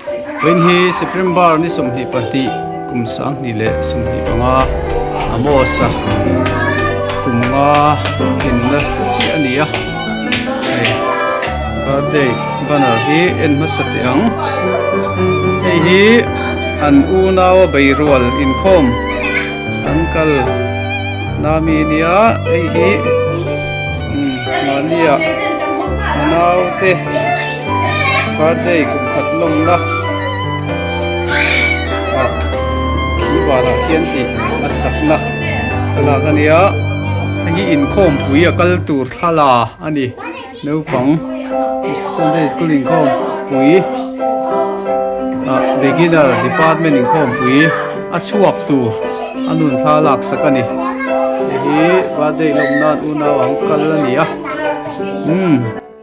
Vawiin hi September ni 22 kum 20 leh 25 Amos-a kum nga tlinna chiah a ni a hei birthday banner hi en hmasa teh ang hei hi an unau a beirual inkhawm an kal na mi nia hei hi mahnia a naute birthday kum khat lawmna ah khi vanah khian tih a sakna thlalak a nia hei hi inkhawm pui a kal tur thla a ni naupang sunday school inkhawm pui ah beginner department inkhawm pui a chhuak tur a nun thla lak sak a ni hei hi birthday lawm nan unau ang kal a ni a umm.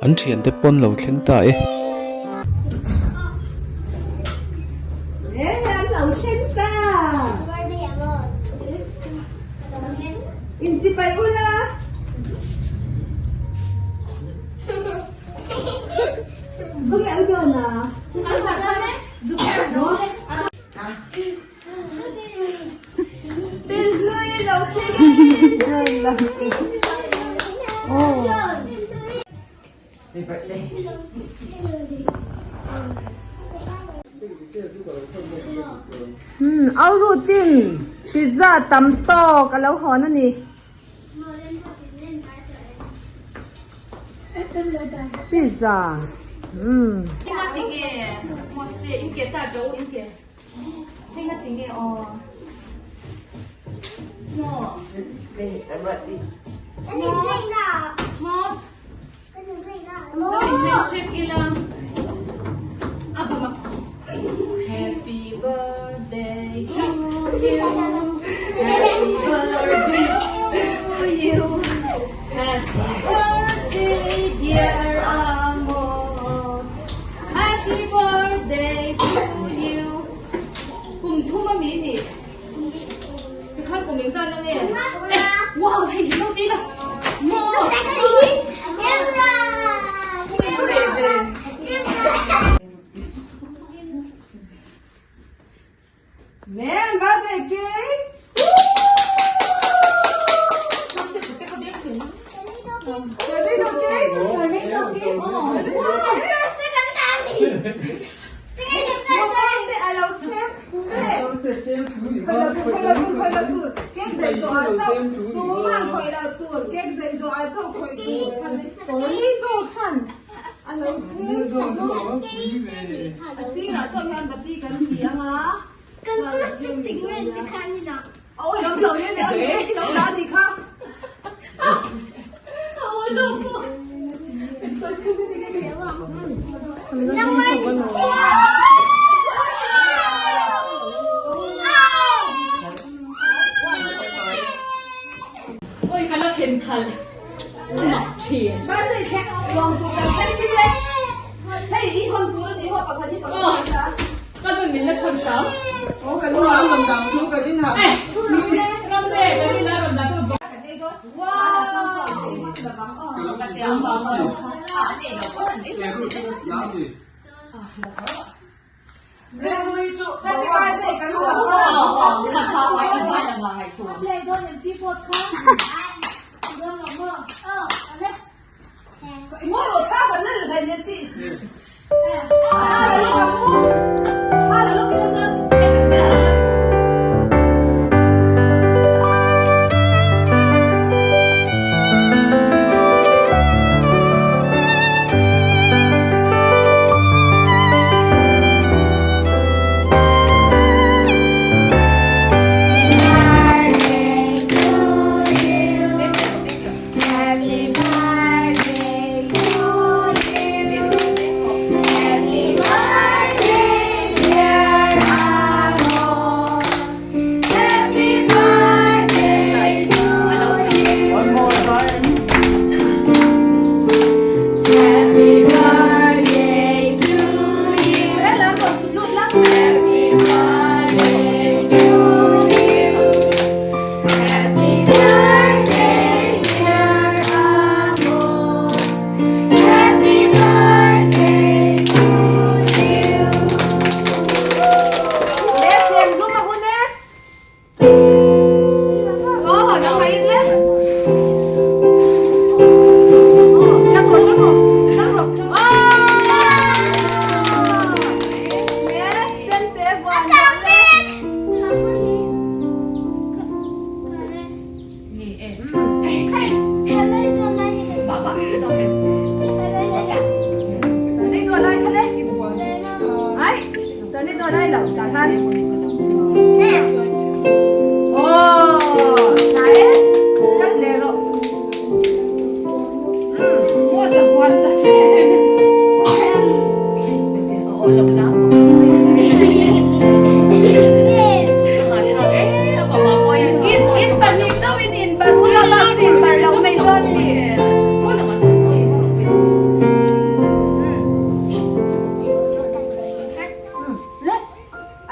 An thiante pawn lo thleng ta e. Au rutin pizza tam tawk a lo hawn a ni. Pizza umm. Man, birthday cake!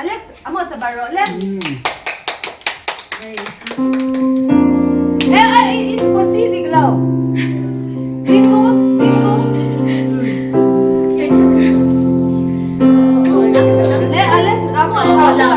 Alex, amo sa baro le. Eh, eh, in posi dik lo. Ding ru, ding ru. Le, Alex, amo sa baro le.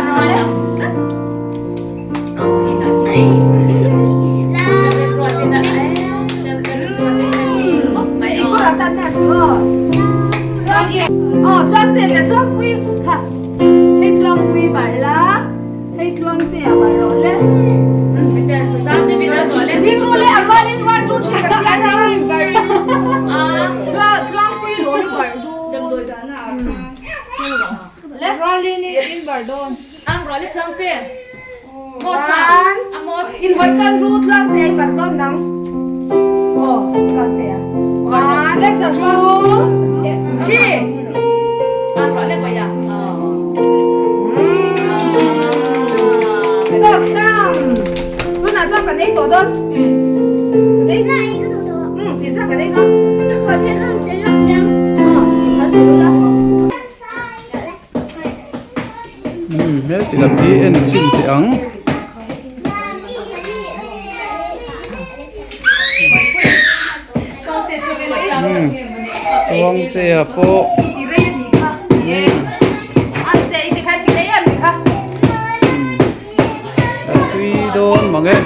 Umm heti lam hi en chhin teh ang. Umm Tluangtea pawh a tui dawn mang e.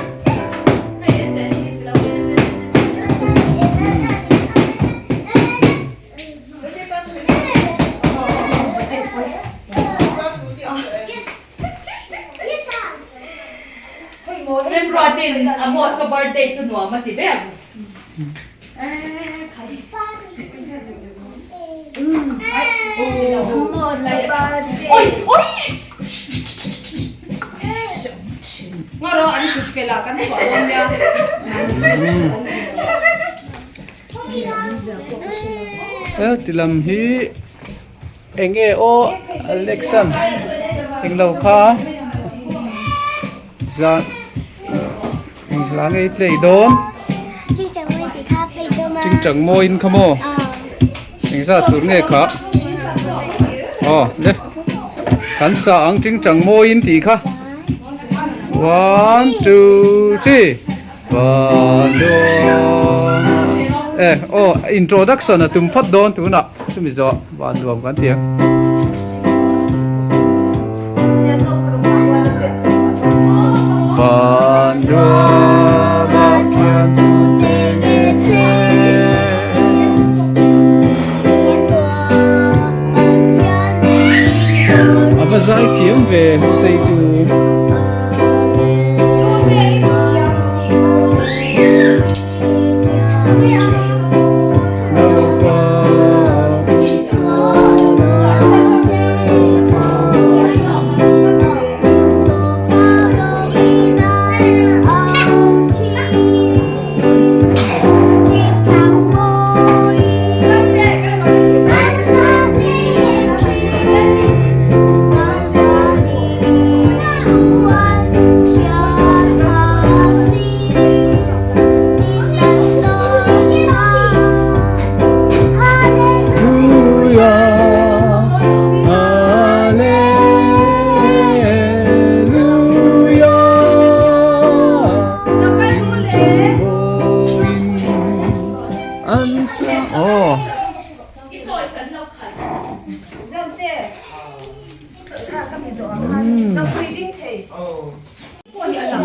Remruatin Amos-a birthday chu nuam a ti ber. Oi! Oi! Heti lam hi eng nge aw Alexan englo kha zan eng hla nge i play dawn chingchang mawiin kha maw eng zat tur nge kha aw le kan sa ang chingchang mawiin tih kha one two three. Eh aw introduction a tum phawt dawn tunah chumi zawh van nuam kan ti ang. Van nuam a khian tu te nge che. A va zai thiam ve hlutei chu.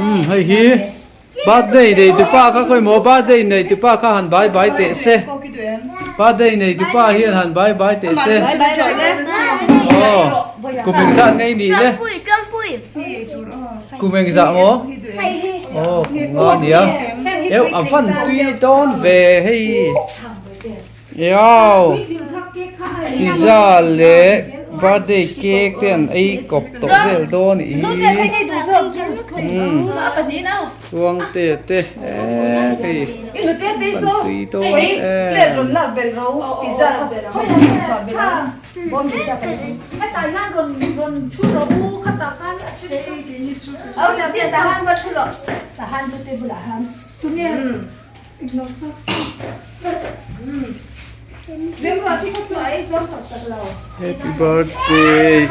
Umm hei hi birthday nei tupa kha khawi maw birthday nei tupa kha han bai bai teh se birthday nei tupa hian han bai bai teh se aw kum engzah ngei nih le kum engzah maw aw kum nga nia eu a van tui dawn ve hei Iau! Pizza leh Birthday cake te an ei kawp tawh vel dawn ih hi Chuang te te eee hei an tui dawn em. Happy birthday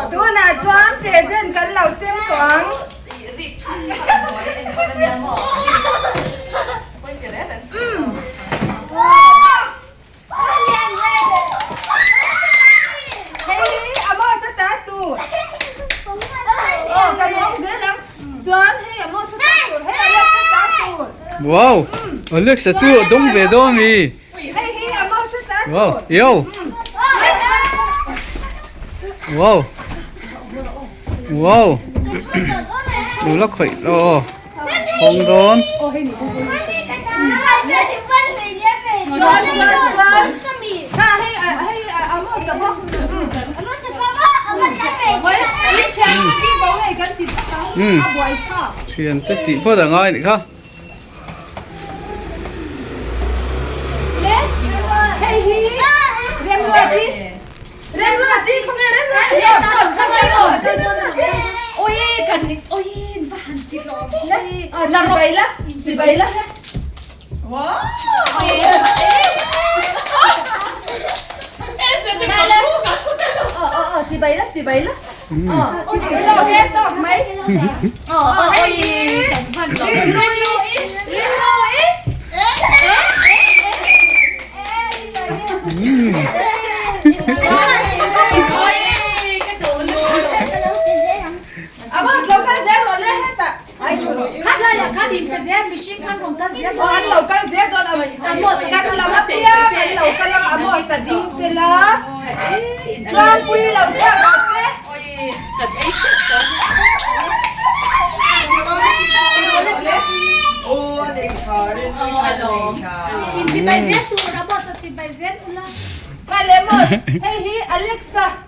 Tunah chuan present kan lo sem tawh ang. Hei hi Amos a ta tur. Aw kan hawng zel ang. Chuan hei Amos a ta tur, hei Alex a ta tur. Wow! Alex a chu a dawng ve dawn mi. Hei hi Amos a ta tur. Wow! Yo! Wow! Wow! Lo la khawih lo aw. Hawng dawn. Thiante tih phawt a ngai anih kha.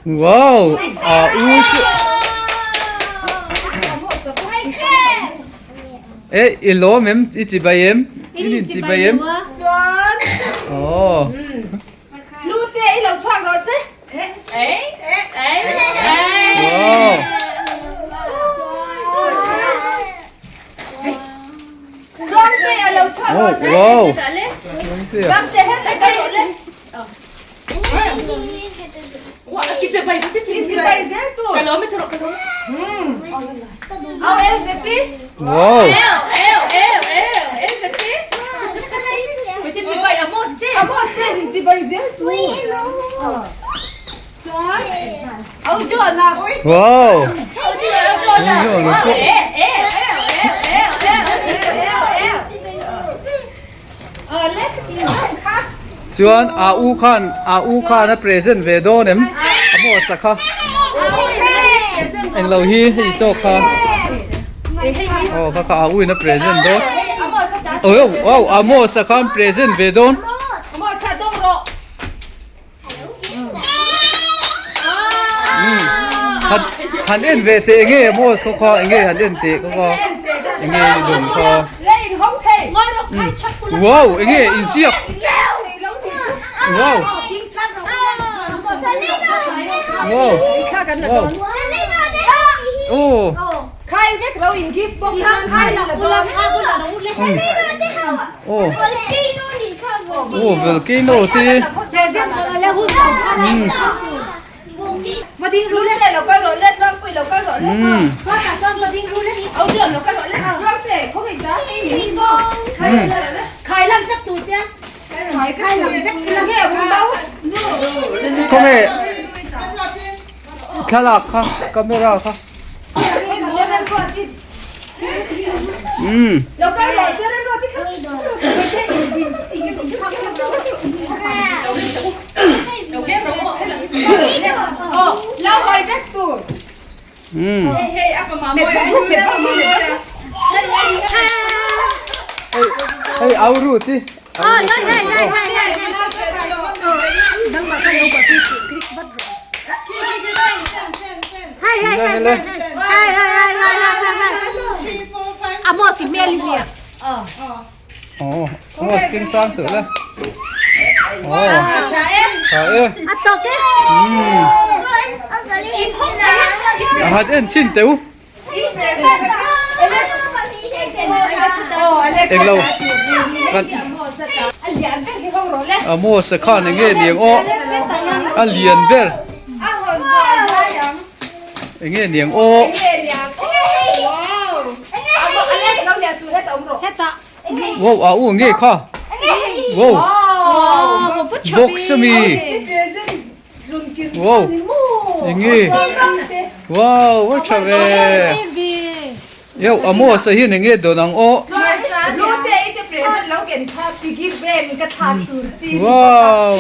Wow! A u chu E i lawm em? I chibai em? I nin chibai em? Chuan Oh. Lute i lo chhuak rawh se. Wow. Tluangte a lo chhuak rawh se. Wow. Tluangte. Tluangte heta kal rawh le. Chibai zel tur. Au LZT. Wow. Amos te in chibai zel tur. Chuan au John-a. Wow. Chuan a u khan a u khan a present ve dawn em a hmawsa kha englo hi hei zawk kha aw kha kha a u in a present dawn aw aw a hmawsa khan present ve dawn. Han en ve teh enge Amos khaw kha enge han en teh khaw kha enge i dawm kha wow enge inziak wow wow wow oh Aw aw volcano te Khawnge thlalak kha camera kha. Umm. Umm. Hei au ru ti. Ồ, Amos kinh sang sửa lên. Ồ. Tha e. A hat en chin teu. Englo kan Amos a khan enge niang aw a lian ber enge niang aw wow a u nge kha wow box ami Wow enge wow va tha ve yo Amos a hian enge dawn ang aw wow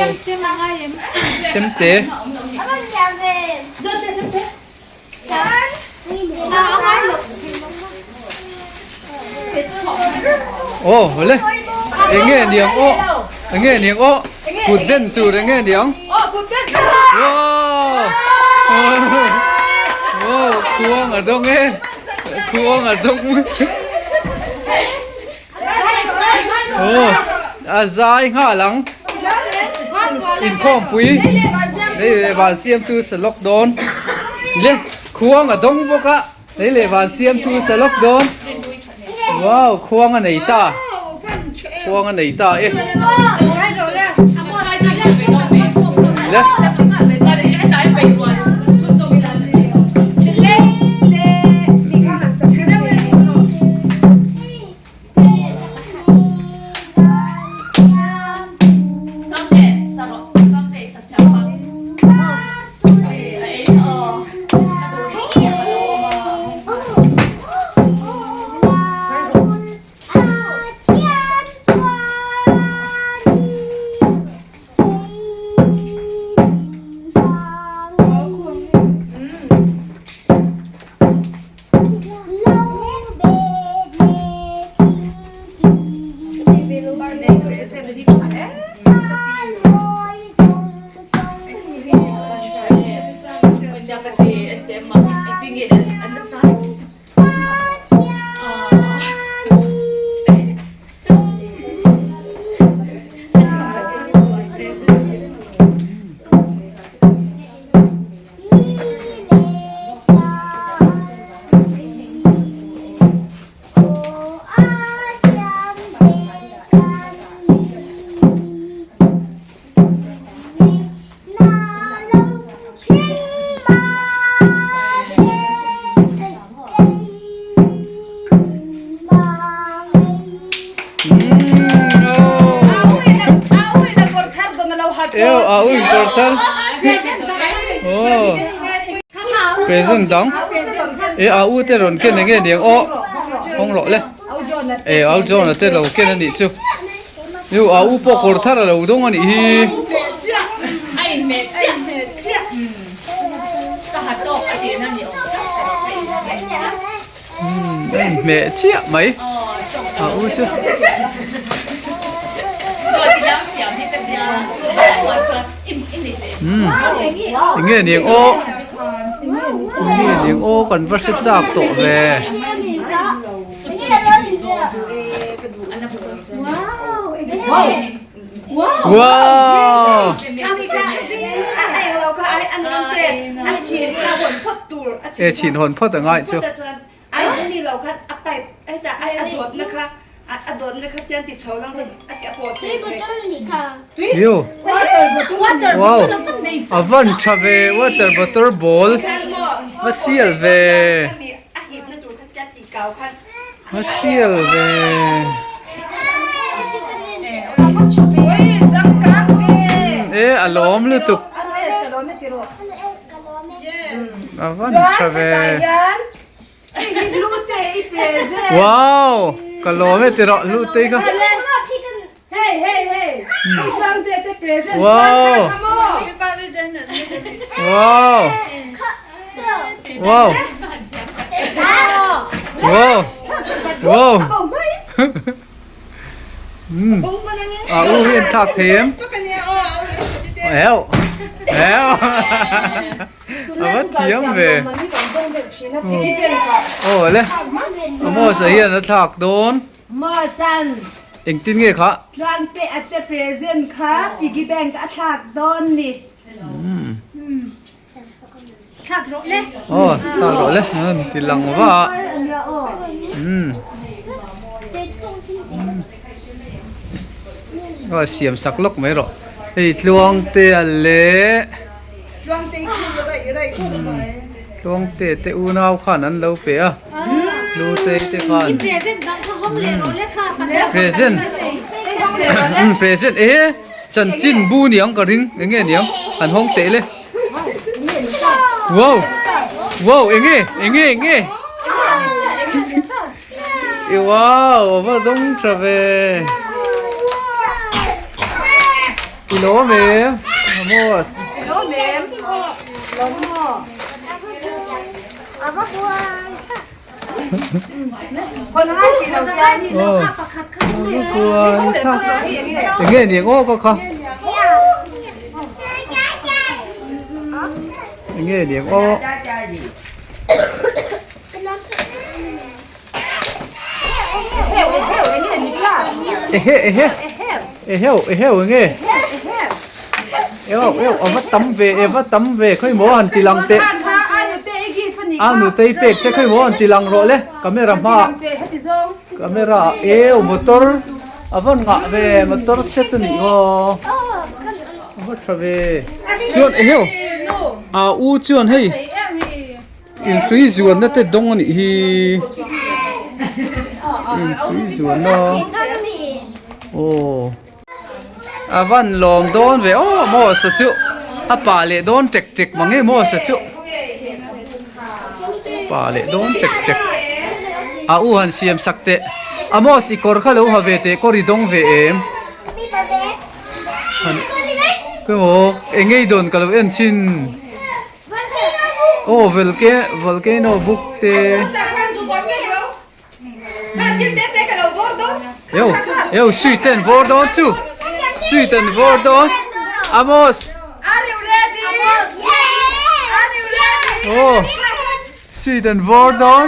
chemte Aw hawle enge niang aw enge niang aw kut ben tur enge niang wow wow khuang a dawng e khuang a dawng aw a zai nghal ang inkhawmpui hei leh van siamtu sa lawk dawn le khuang a dawng bawk a hei leh van siamtu sa lawk dawn wow khuang a nei ta khuang a nei ta e le. Present dang e a u te rawn ken enge niang aw hawng rawh le e au John a te lo ken a nih chu Yu a u pawh kawr thar a lo dawng a nih hi. A inhmeh chiah mai a u chu. Enge niang aw enge niang aw kan va hre chak tawh ve. Wow! E chhin hawn phawt a ngai chu. Yo. Wow. A van tha ve water bottle ball. Va sial ve. A sial ve. E a lawm lutuk. A van tha ve. i present. Wow! Ka lawm e tiraw Hlutei kha. Hei hei hei. Hei Tluangte te present. Wow! Wow! Wow! Wow! Wow! Um. A u hi an thlak thei em? Heuh. Heuh. A va thiam ve. Aw le. Amos a hian a thlak dawn. Engtin nge kha? Tluangte a te present kha piggy bank a thlak dawn ni. Thlak rawh le. Aw, thlak rawh le. An ti lang va a. Umm. Aw, siam sak lawk mai rawh. Hei Tluangtea leh Tluangte te unau khan an lo pe a. Hlutei te khan. Present. Present e chanchin bu niang ka ring. Enge niang? An hawng teh le. Wow! Wow, enge? Enge, enge? I wow, a va dawng tha ve. I lawm em? Amos. I lawm em? Lawm maw? A va buai tha. Enge ni ang aw ka kha enge ni ang aw ehe ehe eheu eheu enge eu eu a va tam ve e va tam ve khawi maw han ti lang teh a nutei pek che khawi maw han ti lang rawh le camera hmaah camera ah eu motor a va ngah ve motor set a nih aw a va tha ve chuan eheu a u chuan hei inhrui zuanna te dawng a nih hi inhrui zuanna aw. A van lawm dawn ve aw maw sa chu a pa leh dawn tek tek mang e maw sa chu pa leh dawn tek tek a u han siam sak teh a maw si kawr kha lo ha ve teh kawr i dawng ve em han emaw eng ei dawn ka lo en chhin aw velke volcano book te. Eu, eu, sui ten vawr dawn chu. Sui ten vawr dawn. Amos. Are you ready? Amos. Are you ready? Oh. Sui ten vawr dawn.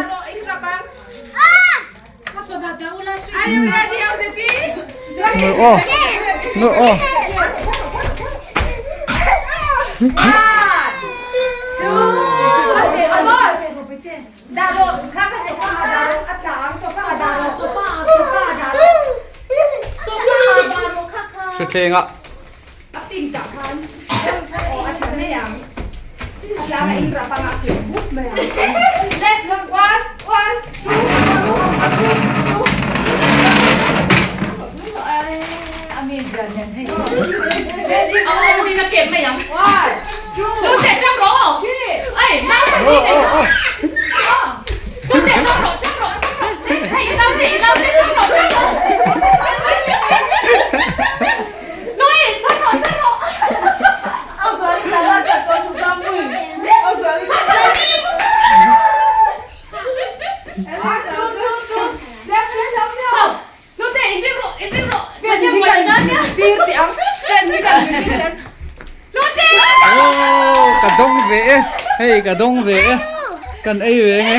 Are you ready, Auseti? Oh. No, oh. One, two, Amos. Dah rawh, kha kha sofa ah dah rawh, a tla ang, sofa ah dah rawh, sofa ah, sofa ah dah rawh, sofa ah dah rawh kha kha. Hrethleng ah. A pin tah khan, aw a tla mai ang, a tla ang a in rap ang a keh bup mai ang. Le, one, one, two, two, two, Ready, one, two, three. Oh, ka dawng ve e hei ka dawng ve e kan ei ve nge